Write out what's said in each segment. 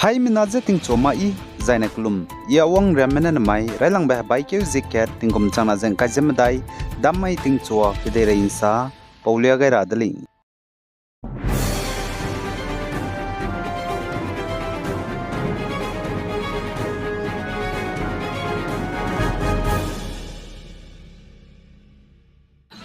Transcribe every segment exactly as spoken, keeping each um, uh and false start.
Haimena je tingchua ma i, zaine kelum, i a wang riammena nemai, railangbe hebaikeu zie kat, tingkum changna ze ngkai ze medai, dam mai tingchua, kedeirei nsa, paulia gai ra de lei.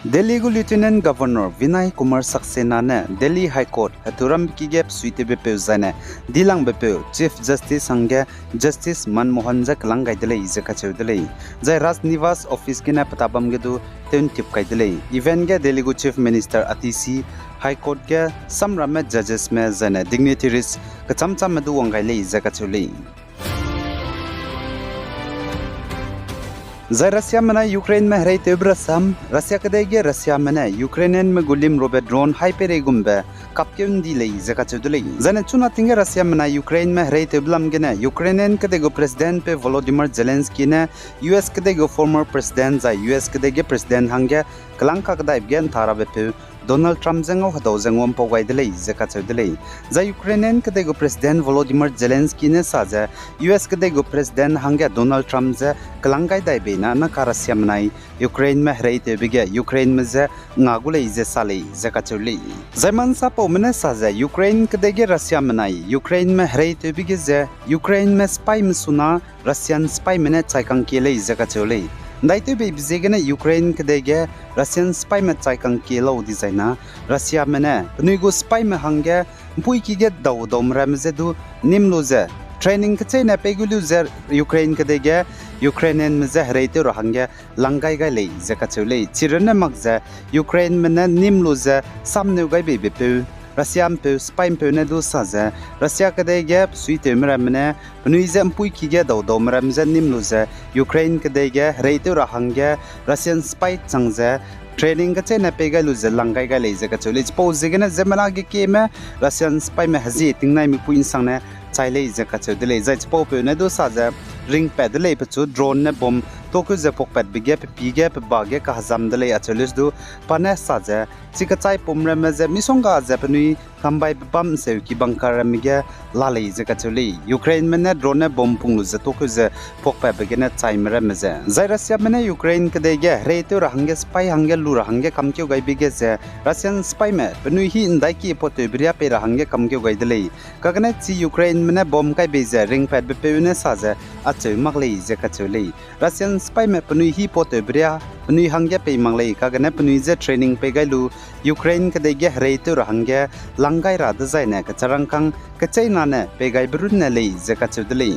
Delhi gu Lieutenant Governor Vinay Kumar Saxena ne Delhi High Court heturambe ki ge besuitewbepeu zaine dilangbepeu Chief Justice hangge Justice Manmohan je kelang gai de lei ze kacheu de lei. Zai Raj Niwas office gene petabam ge du tewntip kai de lei. Event ge Delhi gu Chief Minister Atishi, High Court ge samramme judgesme zaine dignitaries kechamchamme du wang gai lei ze kacheu lei. Zai Russiame nai Ukraineme hereitewbe rasam, Russia kedei ge Russiame ne Ukrainianme gu limrube drone haî peirei gumbe kapkeu ndi lei ze kacheu de lei. Zaine chuna ting ge Russiame nai Ukraineme hereitewbe lam gene Ukrainian kedei gu Presidentpeu Volodymyr Zelensky ne U S kedei gu former President zai U S kedei ge President hangge kelang kakdaibe ge nta rabepeu Donald Trump je ngau hedau ze nguampau gai de lei ze kacheu de lei. Zai Ukrainian kedei gu President Volodymyr Zelensky ne sa ze U S kedei gu President hangge Donald Trump je kelang gai dai bei na naka Russiame nai Ukraineme hereitewbe ge Ukraineme je nga gu lei ze sa lei ze kacheu lei. Zai mansapaume ne sa ze Ukraine kedei ge Russiame nai Ukraineme hereitewbe ge ze Ukraineme sipaîme suna Russian sipaîme ne chai kangkie lei ze kacheu lei. Ndaitewbeibe ziegene Ukraine kedei ge Russian sipaîme chai kangkie lau dizaina Russiame ne penui gu sipaîme hangge mpuiki ge dau daume ramme je du nîm lu ze training kecheîne pei gu lu ze Ukraine kedei ge Ukrainianme je hereitew ra hangge lang gai gai lei ze kacheu lei. Chirunne mak ze Ukraineme ne nîm lu ze samneu gai beibepeu Russiampeu sipaîmpeu ne du sa ze Russia kedei ge besuitewme ramme ne penui je mpuiki ge dau daume ramme je nîm lu ze Ukraine kedei ge hereitew ra hangge Russian sipaî chang ze training kecheîne pei gai lu ze lang gai gai lei ze kacheu lei. Chipau ziegene ziemmena ge kieme Russian sipaîme hezie tingnaimikpui nsangne chai lei ze kacheu de lei. Zai chipaupeu ne du sa ze ringpat de lei pechu drone ne bomb tokeu ze pakpatbe ge pe pî ge pe ba ge kahezam de lei acheu lei du pa ne sa ze chi kechai pum ramme ze misongga ze penui kambaibe bam nseu ki bunker ramme ge la lei ze kacheu lei. Ukraineme ne drone ne bomb pung lu ze tokeu ze pakpatbe gene chaime ramme ze. Zai Russiame ne Ukraine kedei ge hereitew ra hangge sipaî hangge lu ra hangge kamkeu gaibe ge ze Russian sipaîme penui hî ndaiki potewbe riâ pei ra hangge kamkeu gai de lei. Kagene chi Ukraineme ne bomb kai bei ze ringpatbepeu ne sa ze acheu mak lei ze kacheu lei. Russian sipaîme penui hî potewbe riâ penui hangge pei mak lei, kagene penui je training pei gai lu Ukraine kedei ge hereitew ra hangge lang gai ra dezaine kecharangkâng kecheînane pei gaibe runne lei ze kacheu de lei.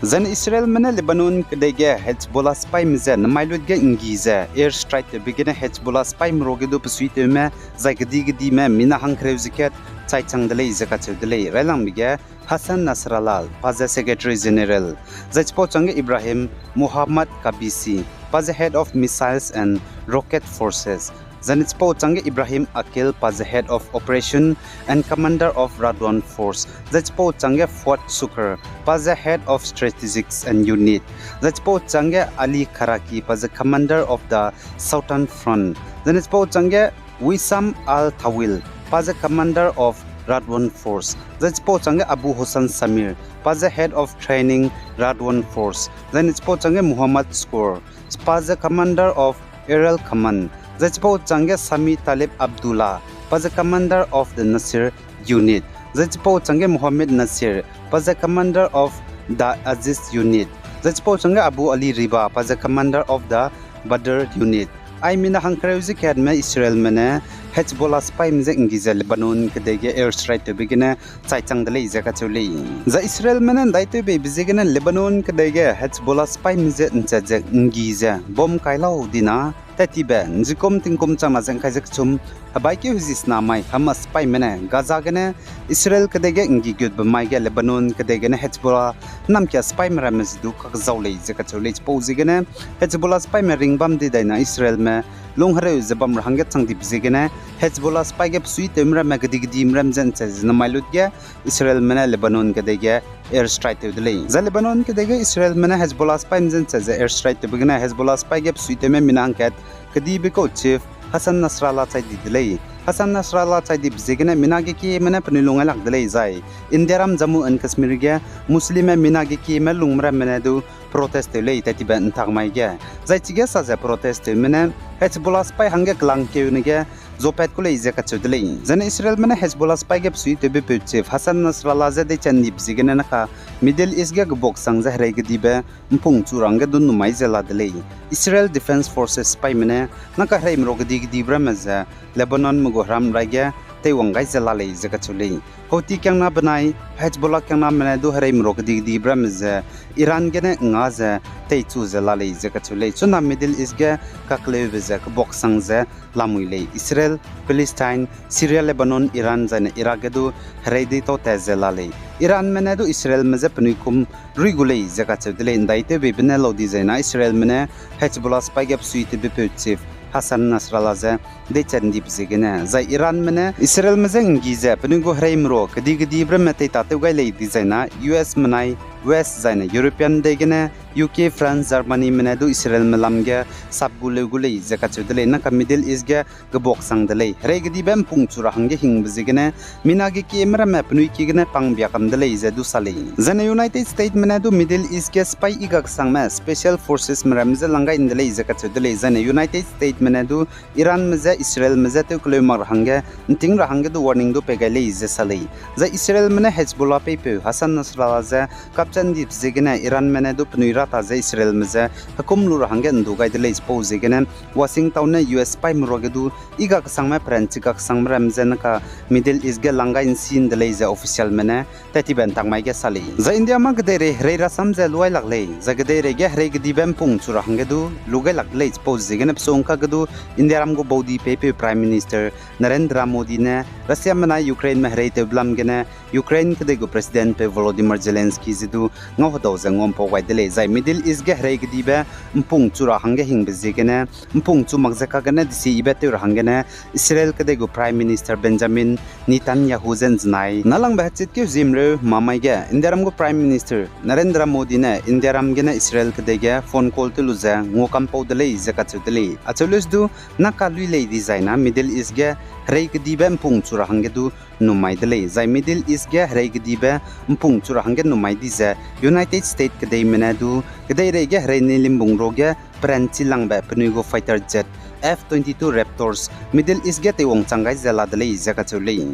Zai Israelme ne Lebanon kedei ge Hezbollah sipaîme je nemai lut ge nggi ze air strike tewbe gene Hezbollah sipaîme ruage du besuitewme zai kedi-kedime mina hangkereu ze kat chaichang de lei ze kacheu de lei. Railangbe ge Hassan Nasrallah, pa ze Secretary General, zai chipau changge Ibrahim Muhammad Kabisi, pa ze Head of Missiles and Rocket Forces, zai ne chipau changge Ibrahim Aqil, pa ze Head of Operation and Commander of Radwan Force, zai chipau changge Fuad Shukr, pa ze Head of Strategics and Unit, zai chipau changge Ali Karaki, pa ze Commander of the Southern Front, zai ne chipau changge Wissam Al-Tawil, pa ze Commander of Radwan Force, zai chipau changge Abu Hossan Samir, pa ze Head of Training Radwan Force, zai ne chipau changge Muhammad Shukr, pa ze Commander of Aerial Command, zai chipau changge Sami Talib Abdullah, pa ze Commander of the Nasir Unit, zai chipau changge Mohammed Nasir, pa ze Commander of the Aziz Unit, zai chipau changge Abu Ali Riba, pa ze Commander of the Badr Unit. Ai mina hangkereu ze katme Israelme ne Hezbollah sipaîme je nggi ze Lebanon kedei ge air strike tewbe gene chaichang de lei ze kacheu lei. Zai Israelme ne ndaitewbeibe ziegene Lebanon kedei ge Hezbollah sipaîme je nchat ze nggi ze bomb kai lau dina, tat tibe nzikum tingkum changna ze ngkai ze kechum, hebaikeu hezi sena mai Hamas sipaîme ne Gaza gene Israel kedei ge nggi gutbe mai ge Lebanon kedei gene Hezbollah namkia sipaîme ramme ze du kakzau lei ze kacheu lei. Chipau ziegene Hezbollah sipaîme ring bam didaina Israelme lunghereu ze bam ra hangge chang dibe ziegene Hezbollah sipaî ge besuitewme ramme kedi-kedime ram ze nchat ze nemai lut ge Israelme ne Lebanon kedei ge air strike tew de lei. Zai Lebanon kedei ge Israelme ne Hezbollah sipaîme je nchat ze air strike tewbe gene Hezbollah sipaî ge besuitewme mina hangkat kedibe kau chief Hassan Nasrallah chai di de lei. Hassan Nasrallah chai dibe ziegene mina gekieme ne penui lung gai lak de lei zai Indiaram Jammu and Kashmir ge Muslimme mina gekieme lungme ramme ne du protest tew lei tat tibe ntak mai ge. Zai chige sa ze protest tewme ne Hezbollah sipai hangge kelangkeune ge zuapat ku lei ze kacheu de lei. Zaine Israelme ne Hezbollah sipai ge besuitewbepeu chief Hassan Nasrallah je deichanibe ziegene naka Middle East ge kebuaksang ze herei kedibe mpung chu ra hangge du numai ze la de lei. Israel Defense Forces sipaime ne naka hereime rua kedi kedibe ramme ze Lebanonme gu heram rai ge teiwang gai ze la lei ze kacheu lei. Houthi kiangna benai Hezbollah kiangname ne du hereime rua kedi kedibe ramme ze Iran gene nga ze teichu ze la lei ze kacheu lei. Chuna Middle East ge kakleube ze kebuaksang ze lamui lei. Israel, Palestine, Syria, Lebanon, Iran zaine Iraq ge du herei deitau tat ze la lei. Iranme ne du Israelme je penui kum rui gu lei ze kacheu de lei. Ndaitewbeibe ne lau dizaina Israelme ne Hezbollah sipai ge besuitewbepeu chief Hassan Nasrallah je deichandibe ziegene. Zai Iranme ne Israelme je nggi ze penui gu hereime rua kedi kedibe ramme teitatew gai lei dizaina U S menai West zaine European dei gene U K, France, Germanyme ne du Israelme lam ge sap gu leu gu lei ze kacheu de lei. Naka Middle East ge kebuaksang de lei. Herei kedibe mpung chu ra hangge hingbe ziegene mina gekieme ramme penui ki gene pangbia kam de lei ze du sa lei. Zaine United Statesme ne du Middle East ge sipai igaksangme Special Forcesme ramme je lang gai nde lei ze kacheu de lei. Zaine United Statesme ne du Iranme je Israelme je tew keleu mak ra hangge nting ra hangge du warning du pei gai lei ze sa lei. Zai Israelme ne Hezbollah peipeu Hassan Nasrallah je kapchandibe ziegene Iranme ne du penui rata ze Israelme je hekum lu ra hangge ndu gai de lei. Chipau ziegene Washington ne U S sipaime ruage du igaksangme peranchi gaksangme ramme je naka Middle East ge lang gai nsi nde lei ze officialme ne tat tibe ntak mai ge sa lei. Zai India ma kedeirei herei rasam ze luai lak lei, zai kedeirei ge herei kedibe mpung chu ra hangge du lu gai lak de lei. Chipau ziegene pesungka ge du Indiaram gu baudi peipeu Prime Minister Narendra Modi ne Russiame nai Ukraineme hereitewbe lam gene Ukraine kedei gu Presidentpeu Volodymyr Zelensky ze du ngau hedau ze nguampau gai de lei. Zai Middle East ge herei kedibe mpung chu ra hangge hingbe ziegene mpung chu mak ze kagene desi ibe tew ra hanggene Israel kedei gu Prime Minister Benjamin Netanyahu je nzenai nâlangbe hechit keu ziemreu mamai ge Indiaram gu Prime Minister Narendra Modi ne Indiaram gene Israel kedei ge phone call tew lu ze nguakampau de lei ze kacheu de lei. Acheu leuse du naka lui lei dizaina Middle East ge herei kedibe mpung chu ra hangge du numai de lei. Zai Middle East ge herei kedibe mpung chu ra hangge numai di ze United States kedeime ne du kedeirei ge herei nei limbung ruage peranchi langbe penui gu fighter jet F twenty-two Raptors Middle East ge teiwangchang gai ze la de lei ze kacheu lei.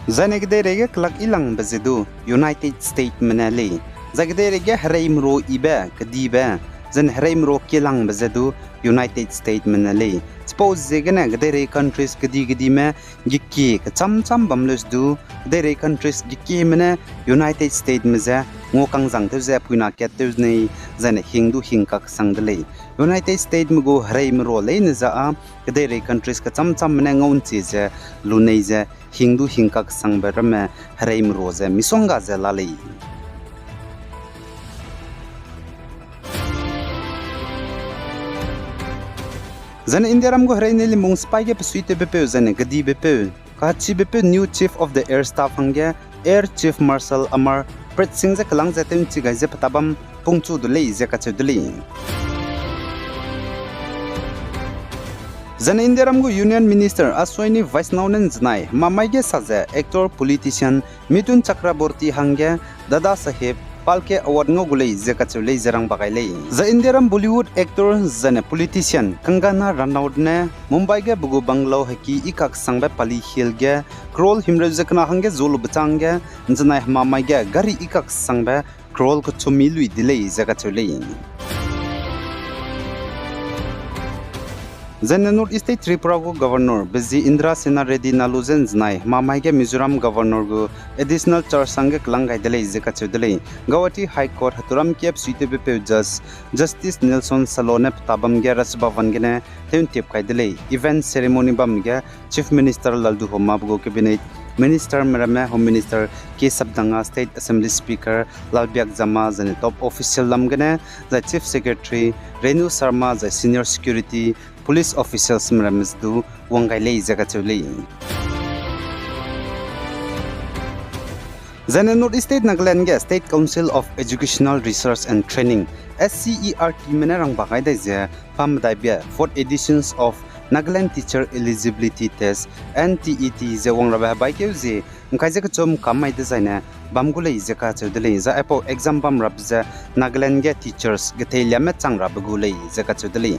Zaine kedeirei ge kelak ilangbe ze du United Statesme ne lei. Zai kedeirei ge hereime rua ibe kedibe, zaine hereime rua kielangbe ze du United Statesme ne lei. Chipau ziegene kedeirei countries kedi kedime gekie kecham cham bam leuse du, kedeirei countries gekieme ne United Statesme je nguakangzang tew ze puina kat tew nei, zaine hing du hing kaksang de lei. United Statesme gu hereime rua leine za â kedeirei countries kecham chamme ne ngau nchie ze lunei ze hing du hing kaksangbe ramme hereime rua ze misongga ze la lei. Zaine Indiaram gu herei nei limbung sipai ge pesuitewbepeu zaine kedibepeu, kachibepeu new Chief of the Air Staff hangge Air Chief Marshal Amarpreet Singh je kelang ze tew nchi gai ze petabam pungchu de lei ze kacheu de lei. Zaine Indiaram gu Union Minister Ashwini Vaishnaw ne nzenai hemamai ge sa ze actor politician Mithun Chakraborty hangge Dada Saheb Phalke Award ngau gu lei ze kacheu lei ze rang ba gai lei. Zai Indiaram Bollywood actor zaine politician Kangana Ranaut ne Mumbai ge pe gu bungalow heki ikaksangbe Pali Hill ge crore himreu ze kena hangge zu lube chângge nzenai hemamai ge gari ikaksangbe crore kechumi lui de lei ze kacheu lei. Zaine North East State Tripura gu Governor Bezi Indra Sena Reddy Nalu je nzenai hemamai ge Mizoram Governor gu additional charge hangge kelang gai de lei ze kacheu de lei. Guwahati High Court heturam kep suitewbepeu Judge Justice Nelson Salo ne petabam ge Raj Bhavan gene tewntip kai de lei. Event ceremony bam ge Chief Minister Lalduhoma pe gu Cabinet Minister me ramme Home Minister K Sapdanga, State Assembly Speaker Lalbiakjama, zaine top official lam gene, zai Chief Secretary Renu Sharma, zai senior security, police officials me ramme ze du wang gai lei ze kacheu lei. Zaine North East State Nagaland ge State Council of Educational Research and Training, S C E R T me ne rang ba gai dai ze, pam medaibe fourth editions of N T E T ze wang rabe hebaikeu zie ’ngkai ze kechum kam mai dezaine bam gu lei ze kacheu de lei. Zai aipau exam bam rabe ze Nagaland ge teachers geteiliame chang rabe gu lei ze kacheu de lei.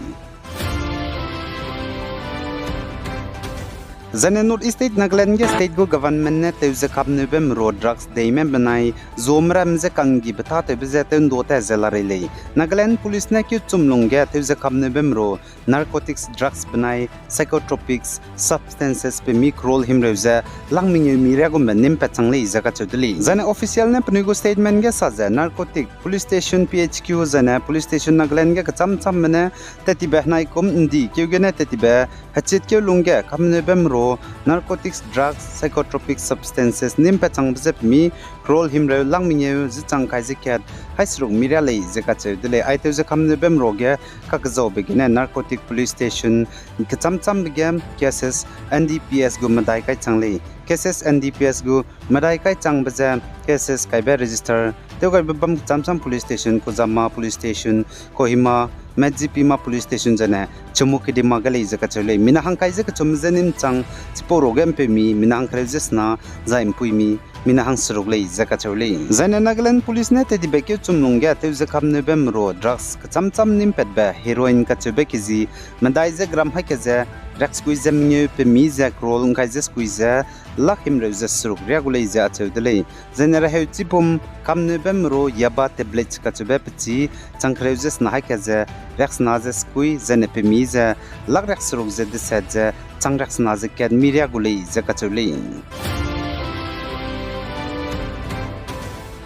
Zaine North East State Nagaland ge state gu government ne tewze kamneube meru drugs deime benai zuame ram ze kanggibe tâtewbe ze tew'nda ta ze la rei lei. Nagaland Police ne keuchum lungge tewze kamneube meru narcotics, drugs benai psychotropic substances pemi crore himreu ze lak mengeu mi riagumbe nîm pat chang lei ze kacheu de lei. Zaine official ne penui gu statement ge sa ze narcotic police station P H Q zaine police station Nagaland ge kechâm châmbe ne tat tibe henai kum ’ndi keu gene tat tibe hechit keu lungge kamneube meru narcotics, drugs, psychotropic substances nîm pat changbe ze pemi crore himreu lak mengeu ze chang kai ze kat haî seruk mi ria lei ze kacheu de lei. Ai tewze kamneube meru ge kakezaube gene narcotic police station kechâm châmbe ge cases N D P S gu medai kai chang lei. Cases N D P S gu medai kai changbe ze cases kaibe register tewgaibe bam kechâm châm police station, Kuzama police station, Kohima, Medzipima police station zaine Chumukedima ge lei ze kacheu lei. Mina hangkai ze kechum ze nîm chang chipau ruage ’mpeumi mina hangkereu ze sena zai ’mpuimi mina hangseruk lei ze kacheu lei. Zaine Nagaland Police ne tat tibe keuchum lungge tewze kamneube meru drugs kechâm châm nîm patbe heroin kacheube kezi medai ze gram haî ke ze riaksekui ze mengeu pemi ze crore ’ngkai ze sekui ze lak himreu ze seruk ria gu lei ze acheu de lei. Zaine reheu chibum kamneube meru yaba tablets kacheube pechî changkereu ze sena haî ke ze riaksena ze sekui zaine pemi ze lak riakseruk ze deset ze chang riaksena ze kat mi ria gu lei ze kacheu lei.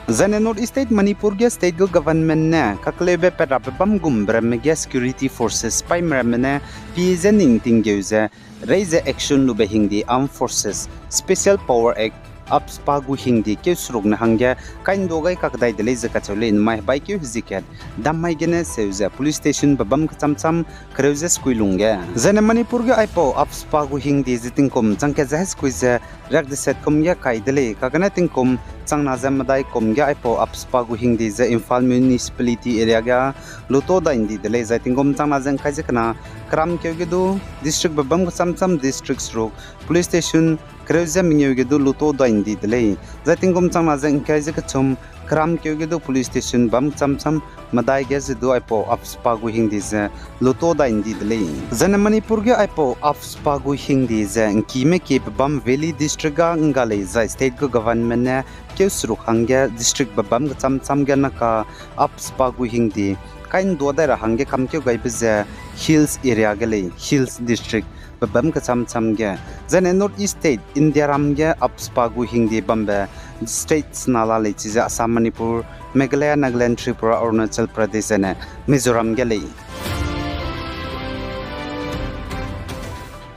Zaine North East State Manipur ge state gu government ne kakeleube pat rabe bam gumbe ramme ge security forces sipaime ramme ne pie ze ning tinggeu ze rei ze action lube hingde Armed Forces Special Power Act, AFSPA gu hingde keu seruk ne hangge kai'nduâ gai kakdai de lei ze kacheu lei. Namai hebaikeu hezie kat dam mai gene seu ze police station be bam kechâm châm kereu ze sekui lungge. Zaine Manipur ge aipau AFSPA gu hingde ze tingkum chang kat ze haî sekui ze riak deset kum ge kai de lei, kagene tingkum changna ze medai kum ge aipau AFSPA gu hingde ze Imphal Municipality Area ge luto dai ’ndi de lei, zai tingkum changna ze ’ngkai ze kena keram keu ge du district be bam kechâm châm district seruk police station kereu ze mengeu ge du luto dai ’ndi de lei, zai tingkum changna ze ’ngkai ze kechum keram keu ge du police station bam kechâm châm medai ge ze du aipau AFSPA gu hingde ze luto dai ’ndi de lei. Zaine Manipur ge aipau AFSPA gu hingde ze ’ngkime kiebe bam Valley District ga ’ngga lei, zai state gu government ne keu seruk hangge district be bam kechâm châm ge naka AFSPA gu hingde kai'nduâ dai ra hangge kamkeu gaibe ze Hills Area ge lei, Hills District be bam kechâm châm ge. Zaine North East State Indiaram ge AFSPA gu hingde bambe state sena la lei, chize Assam, Manipur, Meghalaya, Nagaland, Tripura, Arunachal Pradesh zaine Mizoram ge lei.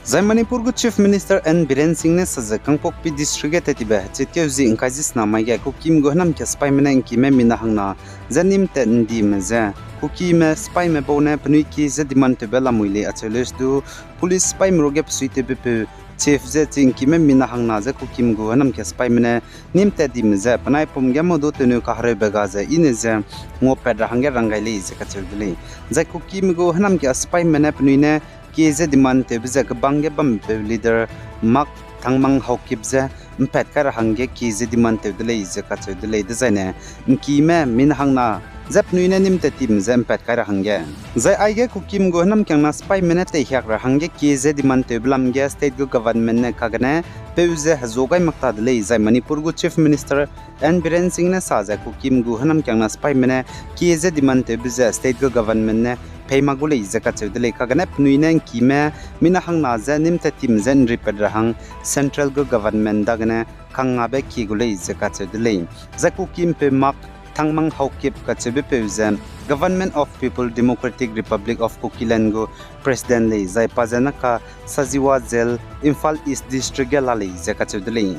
Zai Manipur gu Chief Minister N Biren Singh ne sa ze Kangpokpi District ge tat tibe hechitkeu zi ’ngkai ze sena mai ge Kukime gu hênam ke sipaime ne ’ngkime mina hangna ze nîm tat ’ndime ze Kukime sipaime bau ne penui kie ze demand tewbe lamui lei acheu leu du police sipaime ruage besuitewbepeu chief ze chi ’ngkime mina hangna ze Kukime gu hênam ke sipaime ne nîm tat dime ze penai pum ge mâ du tewneu kahereube ga ze i ne ze nguapat ra hangge rang gai lei ze kacheu de lei. Zai Kukime gu hênam ke sipaime ne penui ne kie ze demand tewbe ze kebang ge bampeu leader Mak Thangmang Haokip ze ’mpat kai ra hangge kie ze demand tew de lei ze kacheu de lei. Dezaine ’ngkime mina hangna ze penui ne nîm tat dime ze ’mpat kai ra hangge, zai aige Kukime gu hênam kiangna sipaime ne teihiak ra hangge kie ze demand tewbe lam ge state gu government ne kagene peu ze hezu gai mak ta de lei. Zai Manipur gu Chief Minister N Biren Singh ne sa ze Kukime gu hênam kiangna sipaime ne kie ze demand tewbe ze state gu government ne pei mak gu lei ze kacheu de lei. Kagene penui ne ’ngkime mina hangna ze nîm tat dime ze ’nripat ra hang central gu government dagene kangngabe kie gu lei ze kacheu de lei. Zai Kukimepeu Mak Thangmang Haokip kacheubepeu ze Government of People Democratic Republic of Kukiland gu president lei, zai pa ze naka Sajiwa Jail, Imphal East District ge la lei ze kacheu de lei.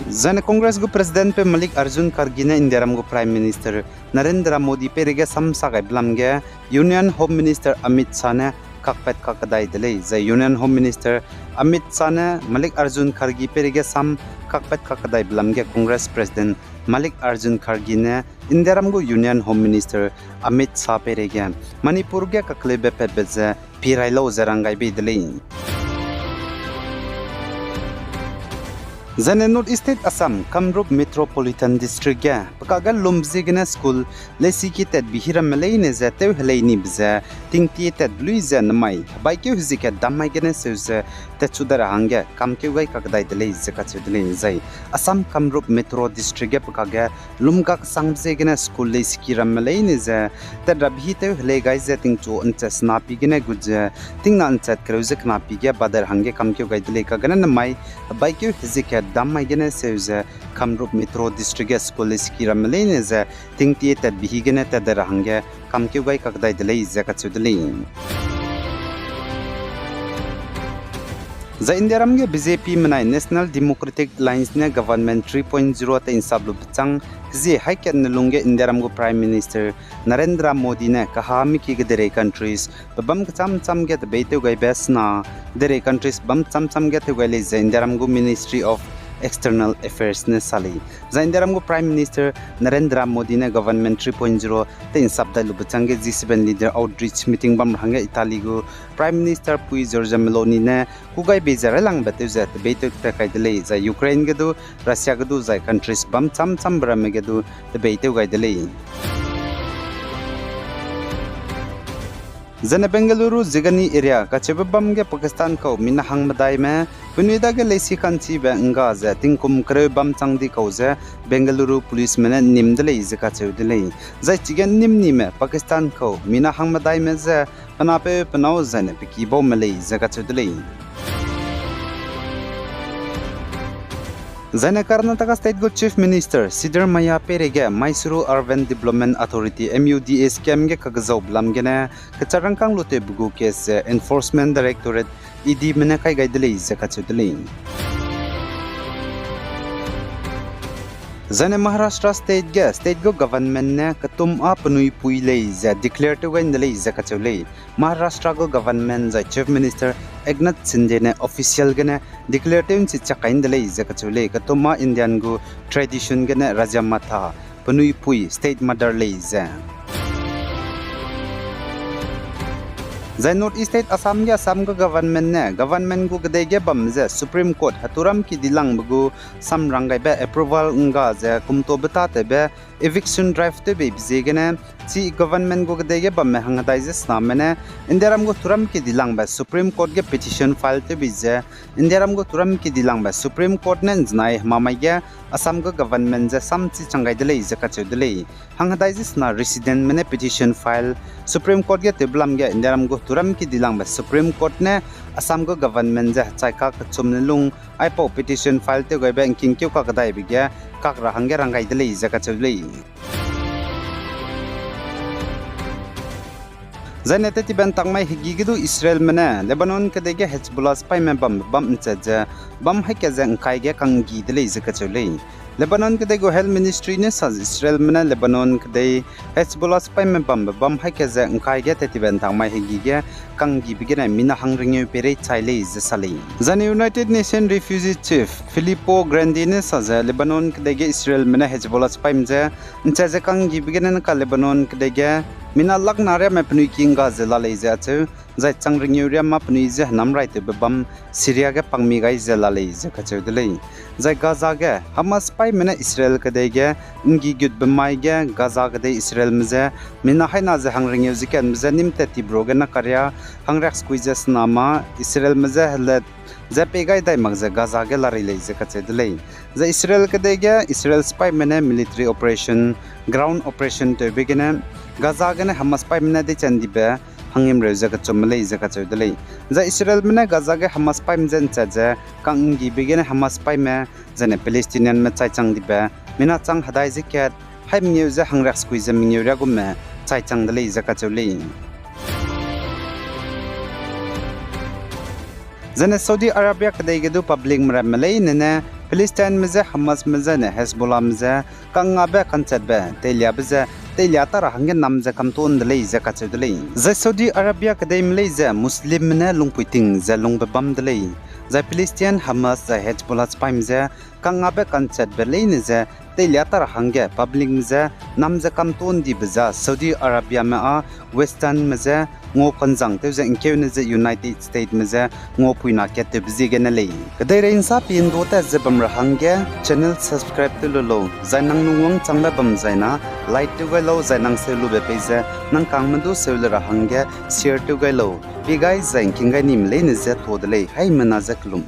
Zaine Congress gu presidentpeu Mallikarjun Kharge ne Indiaram gu Prime Minister Narendra Modi peireige samsa gaibe lam ge Union Home Minister Amit Shah ne kakpat kakdai de lei. Zai Union Home Minister Amit Shah ne Mallikarjun Kharge peireige sam kakpat kakdaibe lam ge Congress President Mallikarjun Kharge ne Indiaram gu Union Home Minister Amit Shah peireige Manipur ge kakleube patbe ze pirai lau ze rang gai bei de lei. Zaine North East State Assam, Kamrup Metropolitan District ge pekage lum ziegene school leisiki tatbe hiramme leine ze tew helei nibe ze tingtie tatbe lui ze nemai hebaikeu hezie kat dam mai gene seu ze tatchu dai ra hangge kamkeu gai kakdai de lei ze kacheu de lei. Zai Assam Kamrup Metro District ge pekage lum gaksangbe ziegene school leisiki ramme leine ze tat rabe hi tew helei gai ze tingchu nchat sena pi gene gut ze tingna nchat kereu ze kena pi ge badai ra hangge kamkeu gai de lei. Kagene nemai hebaikeu hezie kat dam mai gene seu ze Kamrup Metro District ge school leisiki ramme leine ze tingtie tatbe hi gene tat dai ra hangge kamkeu gai kakdai de lei ze kacheu de lei. Zai Indiaram ge B J P menai National Democratic Alliance ne government three point zero teinsap lu bechâng hezie haikatne lung ge Indiaram gu Prime Minister Narendra Modi ne kaha miki kedeirei countries pebâm kecham cham ge tebeitew gaibe sena, kedeirei countries bâm cham cham ge tew gai lei ze Indiaram gu Ministry of External Affairs ne sa lei. Zai Indiaram gu Prime Minister Narendra Modi ne government three point zero teinsap dai lu bechâng ge G seven leader outreach meeting bam ra hangge Italy gu Prime Minister pui Giorgia Meloni ne kû gai bei ze railangbe tew ze tebeitew tat kai de lei. Zai Ukraine ge du, Russia ge du, zai countries bâm cham chambe ramme ge du tebeitew gai de lei. Zaine Bengaluru Zigani area kacheube bâm ge Pakistan kau mina hangmedaime penui dage leisi ka'nchibe ’ngga ze tingkum kereu bam chang di kau ze Bengaluru policeme ne ’nnim de lei ze kacheu de lei. Zai chige ’nnimnime Pakistan kau mina hangmedaime je penapeu penâu zaine pe ki baume lei ze kacheu de lei. Zaine Karnataka State gu Chief Minister Siddaramaiah peireige Mysuru Urban Development Authority, M U D A scheme ge kagezaube lam gene kecharangkâng lutewbe gu case ze Enforcement Directorate, E Dme ne kai gai de lei ze kacheu de lei. Zaine Maharashtra State ge state gu government ne ketum â penui pui lei ze declare tew gai ’nde lei ze kacheu lei. Maharashtra gu government zai Chief Minister Eknath Shinde ne official gene declare tew ’nchi chak kai ’nde lei ze kacheu lei. Ketum â Indian gu tradition gene Rajya Mata, penui pui, state mother lei ze. Zai North East State Assam ge Assam gu government ne government gu kedei ge bam ze Supreme Court heturam kedi langbe gu samrang gaibe approval ’ngga ze kumtobe tatewbe eviction drive tewbeibe ziegene, chi government gu kedei ge bamme hanghedai ze sename ne, Indiaram gu turam kedi langbe Supreme Court ge petition file tewbei ze, Indiaram gu turam kedi langbe Supreme Court ne ’nzenai hemamai ge Assam gu government je samchi chang gai de lei ze kacheu de lei. Hanghedai ze sena residentme ne petition file Supreme Court ge tewbe lam ge Indiaram gu turam kedi langbe Supreme Court ne Assam gu government je hechai kak kechumne lung aipau petition file tew gaibe ’ngkingkeu kakdaibe ge kak ra hangge rang gai de lei ze kacheu de lei. Zaine tettibe ’ntakmai hegî ge du Israelme ne Lebanon kedei ge Hezbollah sipaime bambe bam ’nchat ze bam haî kat ze ’ngkai ge kanggi de lei ze kacheu lei. Lebanon kedei gu Health Ministry ne sa ze Israelme ne Lebanon kedei Hezbollah sipaime bambe bam haî kat ze ’ngkai ge tettibe ’ntakmai hegî ge kanggibe gene mina hangrengeu peirei chai lei ze sa lei. Zaine United Nations Refugee Chief Filippo Grandi ne sa ze Lebanon kedei ge Israelme ne Hezbollah sipaime je ’nchat ze kanggibe gene neka Lebanon kedei ge mina lakna riame penui ki ’ngga ze la lei ze acheu, zai changrengeu riam mâ penui je henam raitewbe bam Syria ge pangmi gai ze la lei ze kacheu de lei. Zai Gaza ge Hamas sipaime ne Israel kedei ge ’nggigutbe mai ge Gaza kedei Israelme je mina haî na ze hangrengeu ze katme je nîm tat tibro gene karia hangriaksekui ze sena mâ Israelme je helet ze pei gai dai mak ze Gaza ge larei lei ze kacheu de lei. Zai Israel kedei ge Israel sipaime ne military operation, ground operation tewbe gene Gaza gene Hamas sipaime ne deichandibe hanghimreu ze kechumme lei ze kacheu de lei. Zai Israelme ne Gaza ge Hamas sipaime je ’nchat ze kanggibe gene Hamas sipaime zaine Palestinianme chaichang dibe mina chang hedai ze kat haî mengeu ze hangriaksekui ze mengeu riagumme chaichang de lei ze kacheu lei. Zaine Saudi Arabia kedei ge du publicme ramme leine ne Palestineme je Hamasme zaine Hezbollahme je kangngabe kanchatbe teiliabe ze teilia ta ra hangge nam ze kamtuâ ’n de lei ze kacheu de lei. Zai Saudi Arabia kedeime lei ze Muslimme ne lungpui ting ze lungbe bam de lei. Zai Palestine Hamas zai Hezbollah sipaime je kangngabe kanchatbe leine ze teilia ta ra hangge publicme je nam ze kamtuâ ’ndibe za Saudi Arabiame â Westernme je ngua kanzang tew ze ’ngkeune ze United Statesme je nguapuina kattewbe ziegene lei. Kedeirei ’nsa pindua tat ze bam ra hangge channel subscribe tew lu lau, zai nang lungwangchangbe bam zai na like tew gai lau, zai nang seu lube pei ze nang kangme du seu le ra hangge share tew gai lau. Pie gai zai ’ngking gai nime leine je tuâ de lei, haimena je kelum.